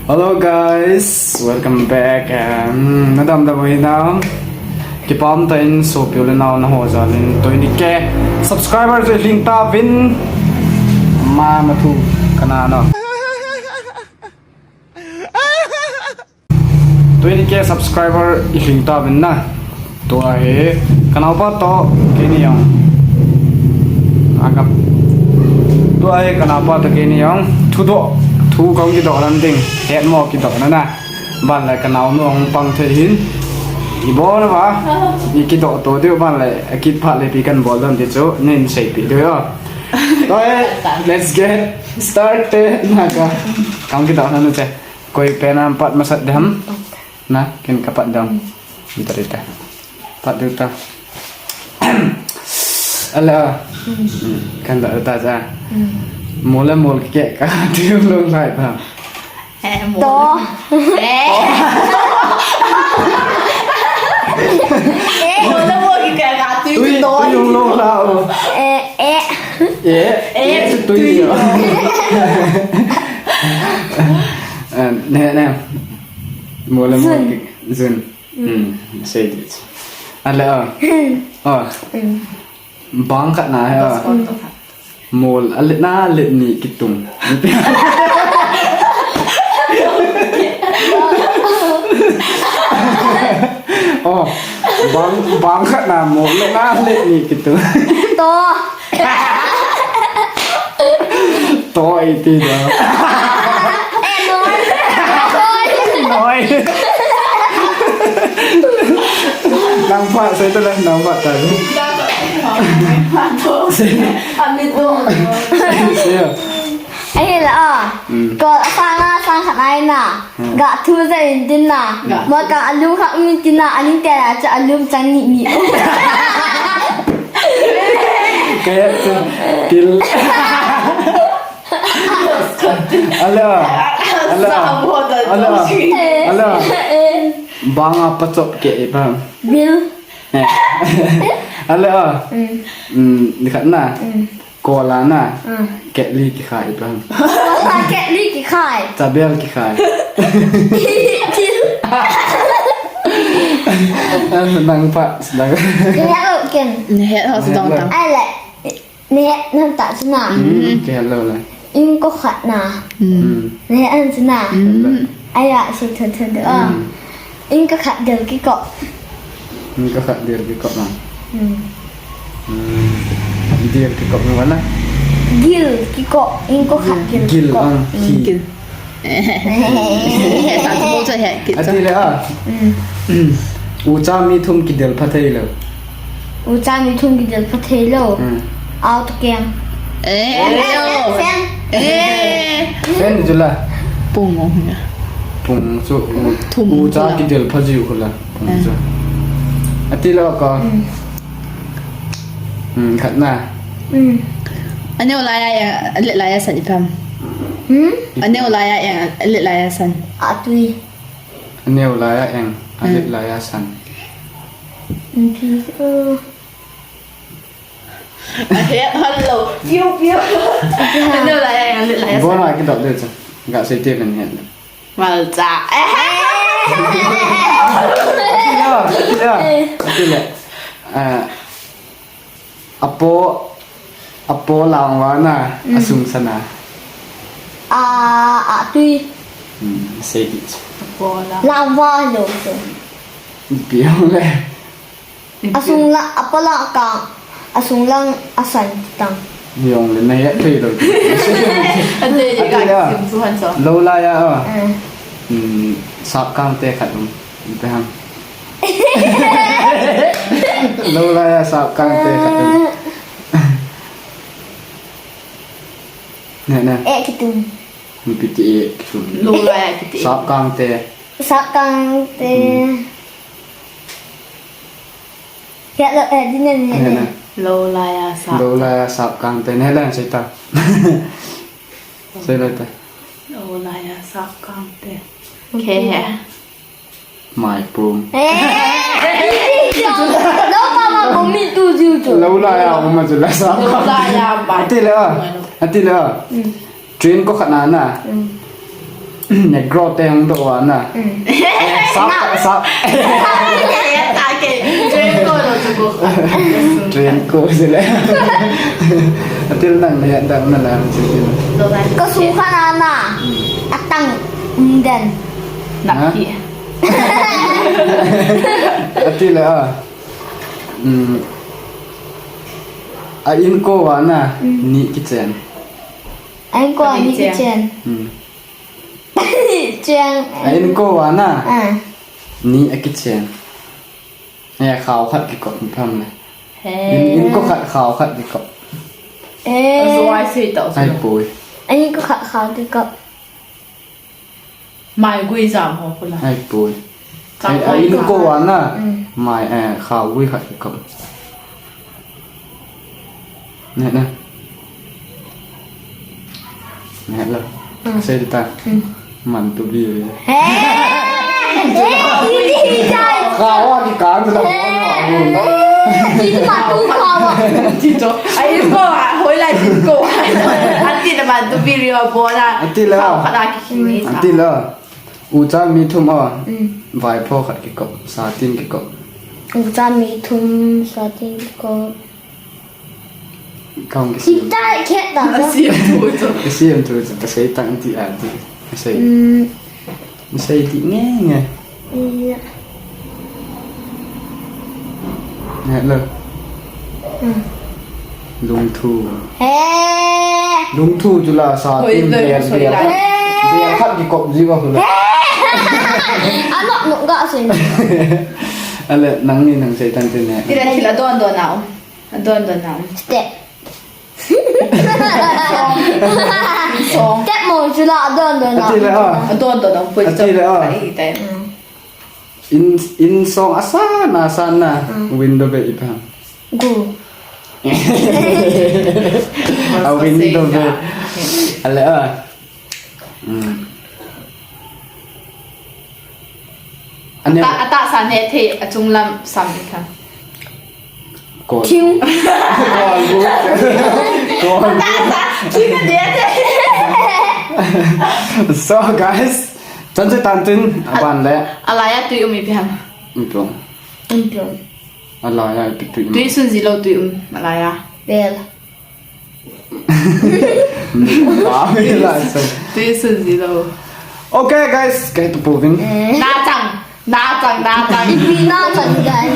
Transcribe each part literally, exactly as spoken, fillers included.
Hello guys, welcome back. Um, nadam dam uvin nam. Kipah tah in sopi u le nao naho jal in twenty K subscriber chu lhing tauvin. Mama thu kana no. Twenty K subscriber i lhing tauvin na. Tua hi kanaopa toh keini jong. Agap. Tua hi kanaopa toh keini jong. Thudoh. Thu kahung kidoh lam ding. Hetmo kidoh na na. Ban le kanao nu hung pang thei hin. Ibol na ba. I kidoh to diu ban le. Akit phat le ipi kan bol dam ti chu. Nei seipeh diu jo. Tua hi. Let's get started. Na ka. Kahung kidoh na nu che. Koi pen a pat masat dam. Na, ken ka pat dam. Ita ita. Pat du ta. Ala. Kan da ta ja. Mol le mol ke ka ti long lai ta. Eh, mol. To. Eh. Eh. Mol le mol ke ka ti to. Tui long la o. Eh, eh. Eh. Eh, tui. Eh, ne, ne. Mol le mol ke. Jun. Hmm, sei dit. Ale a. A. Bang khat na he a. Mol ale na le ni kitung. O. Bang, bang khat na mol le na le ni kitung. To. Toi ti da. Eh, noi. Noi. Noi. Nang pha, sei ta le, nang pha ta. Sei. Ami to. Sei. Ahi la a. Ko a sang a sang khat ai na. Ga thu ja in tin na. Mo ka alu kha um tin na, aning te la cha alu chang ni ni. Kaya tu til. Ala. Ala. Ala. Ala. Banga pachop ke ipa. Bil. Ala. Mm, ni khat na. Kola na. Ketli kikhai ipa. Kola ketli kikhai. Chabel kikhai. Nang pa sedang. Kaya ken. Nehe ho sedang tang. Ai le. Nehe nan ta sina. Kaya lo la. Ing ko khat na. Nehe an sina. Aya, si thun thun de. Ah. Ing ka khat del kikop. Ing ka khat del kikop na. Hmm. Hmm. Del kikop na wala. Gil kikop. Ing ko khat gil kikop. Gil ang. Hmm. Gil. Sa tu mo sa he. Ati le a. Hmm. Ucha mi thum kidel pha thei lo. Ucha mi thum kidel pha thei lo. Hmm. Au to keng. Eh, eh, eh, eh. Fen jula. Pung mo hung ya. Pung chu u, thum ucha kidel pha jiu khula. Pung chu. Ati lo ka. Hmm, khat na. Hmm. Aneo laiya, ale laiya san ipam. Hmm? Aneo laiya, ale laiya san. Atui. Aneo laiya, ale laiya san. Pi, uh. Ahe, hello. Piu, piu. Hello, la, la, la, la. Bona kidop de cha. Ga sei te kan he. Malcha. Atile, atile, atile. Ah, apo, apo langva na, asung sana. Ah, atui. Hmm, sei di. Apo lang. Langva lo. Piang le. Asung la, apo lang ka, asung lang asan tang. Jong le na he thei lo. Ate, ate ka ya. Sim su han so. Lo laiya a. Eh. Hmm, sap kang te khat um. Ipi ham. Lo laiya sap kang te khat um. Ne, ne. Eh, kitum. Ipi ti eh, kitum. Lo laiya kiti. Sap kang te. Sap kang te. Hmm. Kya lo, eh, di ne, ne, ne. Lo laiya sap. Lo laiya sap kang te ne la sei ta. Sei la ta. Lo laiya sap kang te. Khe he. Mai pum. Eh. Lo pa ma ko mi tu jiu tu. Lo laiya ma ju la sap. Lo laiya ba. Ati le a. Ati le a. Hmm. Train ko khat na na. Hmm. Negro te hung doh uva na. Sap, sap. Train ko sile. Atil nang na ya dang na na sile. Ka su kha na na. Atang. Umden. Ha? Atil a. Mm. A inko uva na, ni kichen. A inko uva ni kichen. Hmm. Cheng. A inko uva na, ni akichen. Eh, khao khat kikop pham le. In, inko khat khao khat kikop. Eh. Azuai sei tau. Ai poi. A inko khat khao kikop. Mai gui jam ho pula. Ai poi. Ai, ai, in ko uva na. Mai, eh, khao gui khat kikop. Ne, ne. Ne lo. Sei ta. Man tu bi. Khao a kikang ta. Ti tu ma tu khao a. Ti to. Ai ko a, hoi lai ti ko. Ati na man tu bi ri o bo na. Ati la. Khao khat a kikini. Ati la. Ucha mi thum a. Vaipho khat kikop. Satin kikop. Ucha mi thum, satin kikop. Kong kisi. Kita khet ta. Kisi tu tu. Kisi tu tu. Kasei tang ti a ti. Kasei. Kasei ti nge nge. Iya. Nge lo. Lungthu. He. Lungthu chu la sa tin bel bel. Bel khat kikop ji va hula. Ano no ga sen. Ale nang ni nang sei tan tin ne. Tira thila don don nau. Adon don nau. Step. Song. Step mo chu la adon don nau. Atile a. Adon don nau. Atile a. In, in song asan, asan na. Window be ipa. Gu. A window be. Ale a. Ata, ata sa ne the achung lam sam ipa. Kol. Thing. Kol. Kol. Ata sa, thing ne the. So guys, chan chu tan tin, aban le. Alaya tui um ipi ham. Umpiong. Umpiong. Alaya ipi tui um. Tui sun ji lo tui um, alaya. Bel. Tui sun ji lo. Okay guys, kei tu puvin. Na chang. Na chang, na chang. Ipi na chang, guys.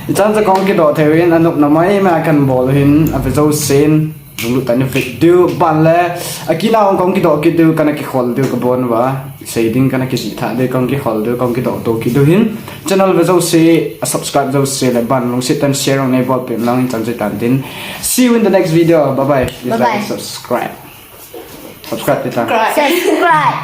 Ichan cha kong kidoh thei in, anop na mai ma kan bol hin, ave jo sin, lunglut tah in video ban le, akina kong kidoh kit diu, kana kikhol diu kabon uva, sei ding kana kijih thah diu, kong kikhol diu, kong kidoh to kit diu hin, channel ve jo se, a subscribe jo se le ban lungset tah in share nei bol pen lang in chan chu tan tin. See you in the next video. Bye bye. Please like and subscribe. Subscribe ti ta. Subscribe.